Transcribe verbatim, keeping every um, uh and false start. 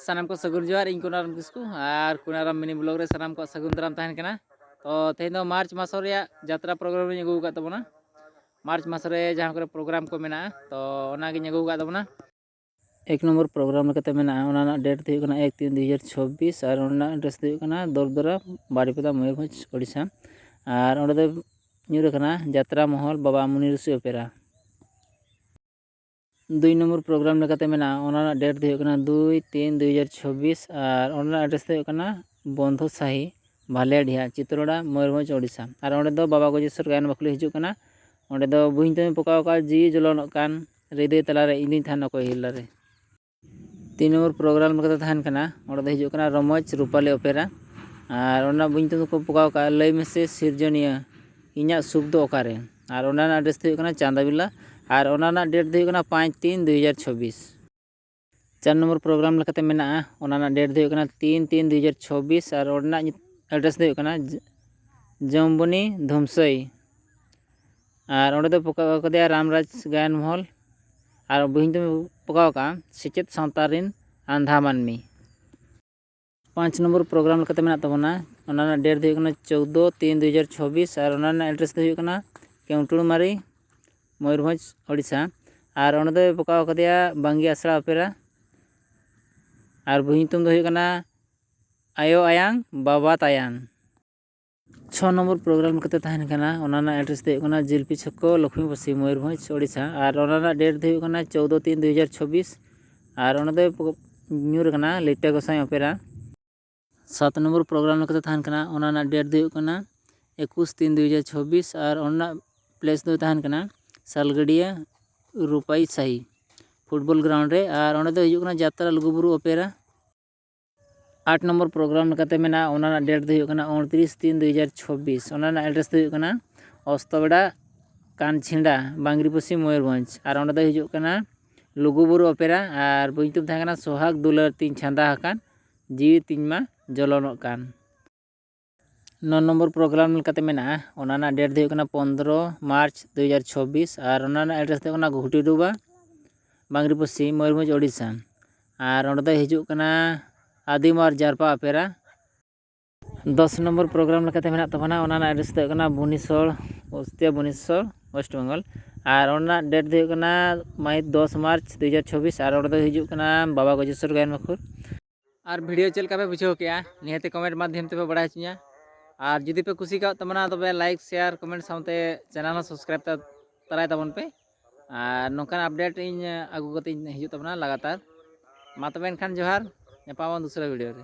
ᱥᱟᱱᱟᱢ ᱠᱚ ᱥᱟᱹᱜᱩᱱ ᱡᱚᱦᱟᱨ, ᱤᱧ ᱠᱩᱱᱟᱨᱟᱢ ᱠᱤᱥᱠᱩ ᱟᱨ ᱠᱩᱱᱟᱨᱟᱢ ᱢᱤᱱᱤ ᱵᱞᱚᱜ ᱨᱮ ᱥᱟᱱᱟᱢ ᱠᱚᱣᱟᱜ ᱥᱟᱹᱜᱩᱱ ᱫᱟᱨᱟᱢ ᱛᱟᱦᱮᱱ ᱠᱟᱱᱟ᱾ ᱛᱚ ᱛᱮᱦᱮᱧ ᱫᱚ ᱢᱟᱨᱪ ᱢᱟᱥ ᱨᱮᱭᱟᱜ ᱡᱟᱛᱨᱟ ᱯᱨᱳᱜᱨᱟᱢ ᱞᱤᱧ ᱟᱹᱜᱩ ᱟᱠᱟᱫ ᱛᱟᱵᱚᱱᱟ᱾ ᱢᱟᱨᱪ ᱢᱟᱥ ᱨᱮ ᱡᱟᱦᱟᱸ ᱠᱚᱨᱮ ᱯᱨᱳᱜᱨᱟᱢ ᱠᱚ ᱢᱮᱱᱟᱜᱼᱟ, ᱛᱚ ᱚᱱᱟᱜᱤᱧ ᱟᱹᱜᱩ ᱟᱠᱟᱫ ᱛᱟᱵᱚᱱᱟ᱾ ᱮᱠ ᱱᱚᱢᱵᱚᱨ ᱯᱨᱳᱜᱨᱟᱢ ᱞᱮᱠᱟᱛᱮ ᱢᱮᱱᱟᱜᱼᱟ, ᱚᱱᱟ ᱨᱮᱱᱟᱜ ᱰᱮᱴ ᱫᱚ ᱦᱩᱭᱩᱜ ᱠᱟᱱᱟ ᱮᱠ ᱛᱤᱱ ᱫᱩ ᱦᱟᱡᱟᱨ ᱪᱷᱚᱵᱵᱤᱥ ᱟᱨ ᱚᱱᱟ ᱨᱮᱱᱟᱜ ᱮᱰᱨᱮᱥ ᱫᱚ ᱦᱩᱭᱩᱜ ᱠᱟᱱᱟ ᱫᱚᱨᱫᱚᱨᱟ, ᱵᱟᱨᱤᱯᱟᱫᱟ, ᱢᱚᱭᱩᱨᱵᱷᱚᱸᱡᱽ, ᱳᱰᱤᱥᱟ᱾ ᱟᱨ ᱚᱸᱰᱮ ᱫᱚ ᱧᱩᱨ ᱟᱠᱟᱱᱟ ᱡᱟᱛᱨᱟ ᱢᱚᱦᱚᱞ ᱵᱟᱵᱟ ᱢᱩᱱᱤ ᱨᱤᱥᱤ ᱚᱯᱮᱨᱟ᱾ ᱫᱩᱭ ᱱᱚᱢᱵᱚᱨ ᱯᱨᱳᱜᱨᱟᱢ ᱞᱮᱠᱟᱛᱮ ᱢᱮᱱᱟᱜᱼᱟ, ᱚᱱᱟ ᱨᱮᱱᱟᱜ ᱰᱮᱴ ᱫᱚ ᱦᱩᱭᱩᱜ ᱠᱟᱱᱟ ᱫᱩᱭ ᱛᱤᱱ ᱫᱩ ᱦᱟᱡᱟᱨ ᱪᱷᱚᱵᱵᱤᱥ ᱟᱨ ᱚᱱᱟ ᱨᱮᱱᱟᱜ ᱮᱰᱨᱮᱥ ᱫᱚ ᱦᱩᱭᱩᱜ ᱠᱟᱱᱟ ᱵᱚᱱᱫᱷᱚ ᱥᱟᱦᱤ, ᱵᱷᱟᱞᱮᱰᱤᱦᱟ, ᱪᱤᱛᱨᱚᱲᱟ, ᱢᱚᱭᱩᱨᱵᱷᱚᱸᱡᱽ, ᱳᱰᱤᱥᱟ᱾ ᱟᱨ ᱚᱸᱰᱮ ᱫᱚ ᱵᱟᱵᱟ ᱜᱚᱡᱮᱥᱚᱨ ᱜᱟᱭᱟᱱ ᱵᱟᱠᱷᱳᱞ ᱦᱤᱡᱩᱜ ᱠᱟᱱᱟ᱾ ᱚᱸᱰᱮ ᱫᱚ ᱵᱩᱦᱤᱧ ᱛᱮᱢ ᱯᱚᱠᱟᱣ ᱟᱠᱟᱫ, ᱡᱤᱣᱤ ᱡᱚᱞᱚᱱᱚᱜ ᱠᱟᱱ, ᱦᱨᱤᱫᱟᱹᱭ ᱛᱟᱞᱟᱨᱮ ᱤᱧ ᱫᱩᱧ ᱛᱟᱦᱮᱱ ᱚᱠᱚᱭ ᱦᱤᱨᱞᱟᱹ ᱨᱮ᱾ ᱛᱤᱱ ᱱᱚᱢᱵᱚᱨ ᱯᱨᱳᱜᱨᱟᱢ ᱞᱮᱠᱟᱛᱮ ᱛᱟᱦᱮᱱ ᱠᱟᱱᱟ, ᱚᱸᱰᱮ ᱫᱚ ᱦᱤᱡᱩᱜ ᱠᱟᱱᱟ ᱨᱚᱢᱚᱡᱽ ᱨᱩᱯᱟᱞᱤ ᱚᱯᱮᱨᱟ᱾ ᱟᱨ ᱚᱱᱟ ᱵᱩᱦᱤᱧ ᱛᱮᱫᱚ ᱠᱚ ᱯᱚᱠᱟᱣ ᱠᱟᱜᱼᱟ, ᱞᱟᱹᱭ ᱢᱮᱥᱮ ᱥᱤᱨᱡᱚᱱᱤᱭᱟᱹ, ᱤᱧᱟᱹᱜ ᱥᱩᱠ ᱫᱚ ᱚᱠᱟᱨᱮ? ᱟᱨ ᱚᱱᱟ ᱨᱮᱱᱟᱜ ᱮᱰᱨᱮᱥ ᱫᱚ ᱦᱩᱭᱩᱜ ᱠᱟᱱᱟ ᱪᱟᱸᱫᱟᱵᱤᱞᱟ᱾ ᱟᱨ ᱚᱱᱟ ᱨᱮᱱᱟᱜ ᱰᱮᱴ ᱫᱚ ᱦᱩᱭᱩᱜ ᱠᱟᱱᱟ ᱯᱟᱸᱪ ᱛᱤᱱ ᱫᱩ ᱦᱟᱡᱟᱨ ᱪᱷᱚᱵᱵᱤᱥ᱾ ᱪᱟᱨ ᱱᱚᱢᱵᱚᱨ ᱯᱨᱳᱜᱨᱟᱢ ᱞᱮᱠᱟᱛᱮ ᱢᱮᱱᱟᱜᱼᱟ, ᱚᱱᱟ ᱨᱮᱱᱟᱜ ᱰᱮᱴ ᱫᱚ ᱦᱩᱭᱩᱜ ᱠᱟᱱᱟ ᱛᱤᱱ ᱛᱤᱱ ᱫᱩ ᱦᱟᱡᱟᱨ ᱪᱷᱚᱵᱵᱤᱥ ᱟᱨ ᱚᱸᱰᱮᱱᱟᱜ ᱧᱩᱛ-, ᱮᱰᱨᱮᱥ ᱫᱚ ᱦᱩᱭᱩᱜ ᱠᱟᱱᱟ ᱡ-, ᱡᱚᱢᱵᱚᱱᱤ ᱫᱷᱩᱢᱥᱟᱹᱭ᱾ ᱟᱨ ᱚᱸᱰᱮ ᱫᱚ ᱯᱚᱠᱟᱣ ᱠᱟᱫᱮᱭᱟ ᱨᱟᱢᱨᱟᱡᱽ ᱜᱟᱭᱟᱱ ᱢᱚᱦᱚᱞ᱾ ᱟᱨ ᱵᱩᱦᱤᱧ ᱛᱮ ᱯᱚᱠᱟᱣ ᱠᱟᱜᱼᱟ ᱥᱮᱪᱮᱫ ᱥᱟᱶᱛᱟ ᱨᱮᱱ ᱟᱸᱫᱷᱟ ᱢᱟᱹᱱᱢᱤ᱾ ᱯᱟᱸᱪ ᱱᱚᱢᱵᱚᱨ ᱯᱨᱳᱜᱨᱟᱢ ᱞᱮᱠᱟᱛᱮ ᱢᱮᱱᱟᱜ ᱛᱟᱵᱚᱱᱟ, ᱚᱱᱟ ᱨᱮᱱᱟᱜ ᱰᱮᱴ ᱫᱚ ᱦᱩᱭᱩᱜ ᱠᱟᱱᱟ ᱪᱳᱫᱽᱫᱳ ᱛᱤᱱ ᱫᱩ ᱦᱟᱡᱟᱨ ᱪᱷᱚᱵᱵᱤᱥ ᱟᱨ ᱚᱱᱟ ᱨᱮᱱᱟᱜ ᱮᱰᱨᱮᱥ ᱫᱚ ᱦᱩᱭᱩᱜ ᱠᱟᱱᱟ ᱠᱮᱣᱴᱩᱲᱢᱟᱨᱤ, ᱢᱚᱭᱩᱨᱵᱷᱚᱸᱡᱽ, ᱳᱰᱤᱥᱟ᱾ ᱟᱨ ᱚᱸᱰᱮ ᱫᱚᱭ ᱯᱚᱠᱟᱣ ᱠᱟᱫᱮᱭᱟ ᱵᱟᱝᱜᱤ ᱟᱥᱲᱟ ᱚᱯᱮᱨᱟ᱾ ᱟᱨ ᱵᱩᱦᱤ ᱧᱩᱛᱩᱢ ᱫᱚ ᱦᱩᱭᱩᱜ ᱠᱟᱱᱟ ᱟᱭᱳ ᱟᱭᱟᱝ ᱵᱟᱵᱟ ᱛᱟᱭᱟᱝ᱾ ᱪᱷᱚ ᱱᱚᱢᱵᱚᱨ ᱯᱨᱳᱜᱨᱟᱢ ᱞᱮᱠᱟᱛᱮ ᱛᱟᱦᱮᱱ ᱠᱟᱱᱟ, ᱚᱱᱟ ᱨᱮᱱᱟᱜ ᱮᱰᱨᱮᱥ ᱫᱚ ᱦᱩᱭᱩᱜ ᱠᱟᱱᱟ ᱡᱤᱞᱯᱤ ᱪᱷᱚᱠᱚ, ᱞᱚᱠᱷᱢᱤᱯᱚᱥᱤ, ᱢᱚᱭᱩᱨᱵᱷᱚᱸᱡᱽ, ᱳᱰᱤᱥᱟ᱾ ᱟᱨ ᱚᱱᱟ ᱨᱮᱱᱟᱜ ᱰᱮᱴ ᱫᱚ ᱦᱩᱭᱩᱜ ᱠᱟᱱᱟ ᱪᱳᱫᱽᱫᱳ ᱛᱤᱱ ᱫᱩ ᱦᱟᱡᱟᱨ ᱪᱷᱚᱵᱵᱤᱥ᱾ ᱟᱨ ᱚᱱᱟ ᱫᱚ ᱯᱚ-, ᱧᱩᱨ ᱟᱠᱟᱱᱟ ᱞᱤᱴᱟᱹ ᱜᱚᱸᱥᱟᱭ ᱚᱯᱮᱨᱟ᱾ ᱥᱟᱛ ᱱᱚᱢᱵᱚᱨ ᱯᱨᱳᱜᱨᱟᱢ ᱞᱮᱠᱟᱛᱮ ᱛᱟᱦᱮᱱ ᱠᱟᱱᱟ, ᱚᱱᱟ ᱨᱮᱱᱟᱜ ᱰᱮᱴ ᱫᱚ ᱦᱩᱭᱩᱜ ᱠᱟᱱᱟ ᱮᱠᱩᱥ ᱛᱤᱱ ᱫᱩ ᱦᱟᱡᱟᱨ ᱪᱷᱚᱵᱵᱤᱥ᱾ ᱟᱨ ᱚᱱᱟ ᱨᱮᱱᱟᱜ ᱯᱞᱮᱥ ᱫᱚ ᱛᱟᱦᱮᱱ ᱠᱟᱱᱟ ᱥᱟᱞᱜᱟᱹᱰᱤᱭᱟᱹ ᱨᱩᱯᱟᱭ ᱥᱟᱦᱤ ᱯᱷᱩᱴᱵᱚᱞ ᱜᱨᱟᱣᱩᱱᱰ ᱨᱮ᱾ ᱟᱨ ᱚᱸᱰᱮ ᱫᱚ ᱦᱤᱡᱩᱜ ᱠᱟᱱᱟ ᱡᱟᱛᱨᱟ ᱞᱩᱜᱩᱵᱩᱨᱩ ᱚᱯᱮᱨᱟ᱾ ᱟᱴ ᱱᱚᱢᱵᱚᱨ ᱯᱨᱳᱜᱨᱟᱢ ᱞᱮᱠᱟᱛᱮ ᱢᱮᱱᱟᱜᱼᱟ, ᱚᱱᱟ ᱨᱮᱱᱟᱜ ᱰᱮᱴ ᱫᱚ ᱦᱩᱭᱩᱜ ᱠᱟᱱᱟ ᱩᱱᱛᱨᱤᱥ ᱛᱤᱱ ᱫᱩ ᱦᱟᱡᱟᱨ ᱪᱷᱚᱵᱵᱤᱥ᱾ ᱚᱱᱟ ᱨᱮᱱᱟᱜ ᱮᱰᱨᱮᱥ ᱫᱚ ᱦᱩᱭᱩᱜ ᱠᱟᱱᱟ ᱚᱥᱛᱚᱵᱮᱲᱟ, ᱠᱟᱱᱪᱷᱤᱸᱰᱟ, ᱵᱟᱝᱨᱤᱯᱚᱥᱤ, ᱢᱚᱭᱩᱨᱵᱷᱚᱸᱡᱽ᱾ ᱟᱨ ᱚᱸᱰᱮ ᱫᱚ ᱦᱤᱡᱩᱜ ᱠᱟᱱᱟ ᱞᱩᱜᱩᱵᱩᱨᱩ ᱚᱯᱮᱨᱟ᱾ ᱟᱨ ᱵᱩᱦᱤ ᱧᱩᱛᱩᱢ ᱛᱟᱦᱮᱸ ᱠᱟᱱᱟ ᱥᱚᱦᱟᱜᱽ ᱫᱩᱞᱟᱹᱲ ᱛᱤᱧ ᱪᱷᱟᱸᱫᱟ ᱟᱠᱟᱱ, ᱡᱤᱣᱤ ᱛᱤᱧ ᱢᱟ ᱡᱚᱞᱚᱱᱚᱜ ᱠᱟᱱ᱾ ᱱᱚ ᱱᱚᱢᱵᱚᱨ ᱯᱨᱳᱜᱨᱟᱢ ᱞᱮᱠᱟᱛᱮ ᱢᱮᱱᱟᱜᱼᱟ, ᱚᱱᱟ ᱨᱮᱱᱟᱜ ᱰᱮᱴ ᱫᱚ ᱦᱩᱭᱩᱜ ᱠᱟᱱᱟ ᱯᱚᱱᱫᱽᱨᱚ ᱢᱟᱨᱪ ᱫᱩ ᱦᱟᱡᱟᱨ ᱪᱷᱚᱵᱵᱤᱥ᱾ ᱟᱨ ᱚᱱᱟ ᱨᱮᱱᱟᱜ ᱮᱰᱨᱮᱥ ᱫᱚ ᱦᱩᱭᱩᱜ ᱠᱟᱱᱟ ᱜᱷᱩᱴᱤᱰᱩᱵᱟ, ᱵᱟᱝᱨᱤᱯᱚᱥᱤ, ᱢᱚᱭᱩᱨᱵᱷᱚᱸᱡᱽ, ᱳᱰᱤᱥᱟ᱾ ᱟᱨ ᱚᱸᱰᱮ ᱫᱚ ᱦᱤᱡᱩᱜ ᱠᱟᱱᱟ ᱟᱹᱫᱤᱢ ᱟᱨ ᱡᱟᱨᱯᱟ ᱚᱯᱮᱨᱟ᱾ ᱫᱚᱥ ᱱᱚᱢᱵᱚᱨ ᱯᱨᱳᱜᱨᱟᱢ ᱞᱮᱠᱟᱛᱮ ᱢᱮᱱᱟᱜ ᱛᱟᱵᱚᱱᱟ, ᱚᱱᱟ ᱨᱮᱱᱟᱜ ᱮᱰᱨᱮᱥ ᱫᱚ ᱦᱩᱭᱩᱜ ᱠᱟᱱᱟ ᱵᱩᱱᱤᱥᱚᱲ, ᱩᱥᱛᱤᱭᱟ ᱵᱩᱱᱤᱥᱚᱲ, ᱳᱭᱮᱥᱴ ᱵᱮᱝᱜᱚᱞ᱾ ᱟᱨ ᱚᱱᱟ ᱨᱮᱱᱟᱜ ᱰᱮᱴ ᱫᱚ ᱦᱩᱭᱩᱜ ᱠᱟᱱᱟ ᱢᱟᱹᱦᱤᱛ ᱫᱚᱥ ᱢᱟᱨᱪ ᱫᱩ ᱦᱟᱡᱟᱨ ᱪᱚᱵᱵᱤᱥ᱾ ᱟᱨ ᱚᱸᱰᱮ ᱫᱚ ᱦᱤᱡᱩᱜ ᱠᱟᱱᱟ ᱵᱟᱵᱟ ᱜᱚᱡᱮᱥᱚᱨ ᱜᱟᱭᱟᱱ ᱵᱟᱹᱠᱷᱩᱞ᱾ ᱟᱨ ᱵᱷᱤᱰᱤᱭᱳ ᱪᱮᱫ ᱞᱮᱠᱟ ᱯᱮ ᱵᱩᱡᱷᱟᱹᱣ ᱠᱮᱜᱼᱟ, ᱱᱤᱦᱟᱹᱛ ᱠᱚᱢᱮᱱᱴ ᱢᱟᱫᱽᱫᱷᱚᱢ ᱛᱮᱯᱮ ᱵᱟᱲᱟᱭ ᱦᱚᱪᱚᱧᱟ᱾ ᱟᱨ ᱡᱩᱫᱤ ᱯᱮ ᱠᱩᱥᱤ ᱠᱟᱜ ᱛᱟᱵᱚᱱᱟ, ᱛᱚᱵᱮ ᱞᱟᱭᱤᱠ, ᱥᱮᱭᱟᱨ, ᱠᱚᱢᱮᱱᱴ ᱥᱟᱶᱛᱮ ᱪᱮᱱᱮᱞ ᱦᱚᱸ ᱥᱟᱵᱥᱠᱨᱟᱭᱤᱵ ᱛᱟᱨᱟᱭ ᱛᱟᱵᱚᱱ ᱯᱮ᱾ ᱟᱨ ᱱᱚᱝᱠᱟᱱ ᱟᱯᱰᱮᱴ ᱤᱧ ᱟᱹᱜᱩ ᱠᱟᱛᱮ ᱤᱧ ᱦᱤᱡᱩᱜ ᱛᱟᱵᱚᱱᱟ ᱞᱟᱜᱟᱛᱟᱨ᱾ ᱢᱟ ᱛᱚᱵᱮ ᱮᱱᱠᱷᱟᱱ ᱡᱚᱦᱟᱨ, ᱧᱟᱯᱟᱢ ᱟᱵᱚᱱ ᱫᱚᱥᱨᱟ ᱵᱷᱤᱰᱤᱭᱳ ᱨᱮ᱾